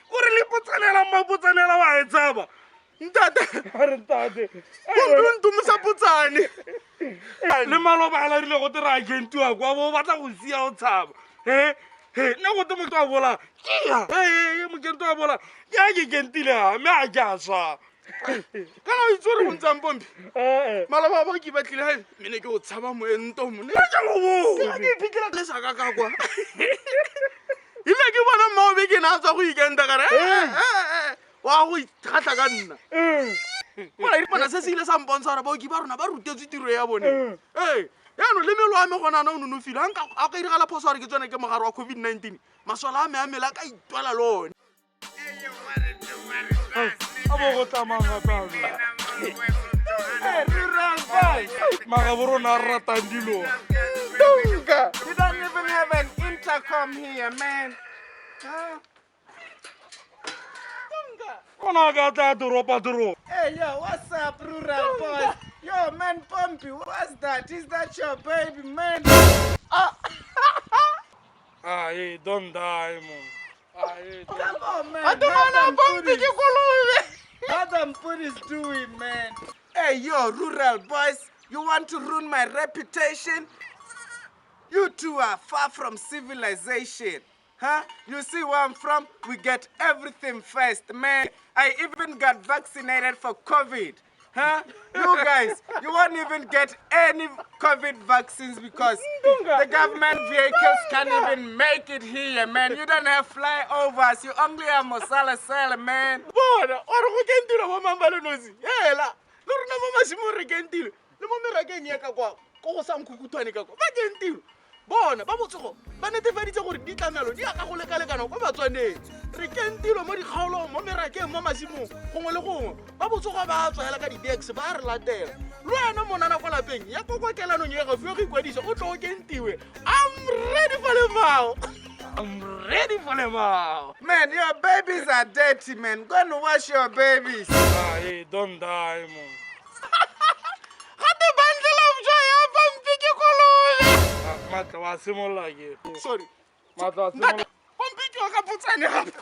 Gore le potsanela mmapotsanela wa e tshaba. Ntate. A re ntate. Pompi o ntumisa potsane. Le maloba a larile go te re a kentiwa kwa bo batla go sia o tshaba. He he nna go te motho a bola. Kia. He mokento a bola. Ke a ke kentile ha mme a ke a swa. Kana o itse gore go ntsang pompi? Eh. Maloba ba ke batlile ga mene ke o tshaba moento mone. Ke go bone. Ke iphitlhela le saka ka kwa. Ile ke bona mmaobe ke na a tswa go ikenta kare. Wa go ikgatlha ka nna. Bona e bona se se ile sa mpontsha gore baoki ba rona ba rutetswe tiro ya bone. Ee, yaanong le mmele wa me gone ana o nonofile. Ga nka a ka iragala phoso gore ke tsone ke mogare wa COVID-19, masole a me a mmele a ka itwela le one. A bo go tlamang Maga bo rona re ratang dilo. Dunga. You don't even have an intercom here, man. Huh? Kona ka tla toropa toropa. Hey, yo, what's up, rural boys? Yo, man, Pompey, what's that? Is that your baby, man? Ah, hey, don't die, man. Ah, hey, don't Come on, man. A tumana Pompi ke kolobe. How them police doing, man? Hey, yo, rural boys, you want to ruin my reputation? You two are far from civilization. Huh? You see where I'm from? We get everything first, man. I even got vaccinated for COVID. Huh? You guys, you won't even get any COVID vaccines because the government vehicles can't even make it here, man. You don't have flyovers. You only have Mosala Sele, man. Bona, o re go kentilwe bo mang ba le nosi. Hela, le rona mo masimong re kentilwe. Le mo merakeng ya ka kwa, ko go sa nkhukuthwane ka kwa, ba kentilwe. Bona, ba botsogo ba netefaditse gore ditlamelo di ya ka go lekalekana kwa Batswaneng. Re kentilwe mo dikgaolong, mo merakeng, mo masimong, gongwe le gongwe. Ba botsogo ba tswa hela ka di-bags ba re latela. Le wena monana kwa lapeng, ya ko kokelanong e gaufi o go ikwadisa, o tlo o kentiwe. I'm ready for lemao. I'm ready for lemao. Man, your babies are dirty, man. Go and wash your babies. Ah, hey, don't die, man. Gate bundle of joy ya Pompi ke kolobe. Matla wa simolola ke. Sorry. Matla wa simolola. Pompi ke wa ka potsane gape.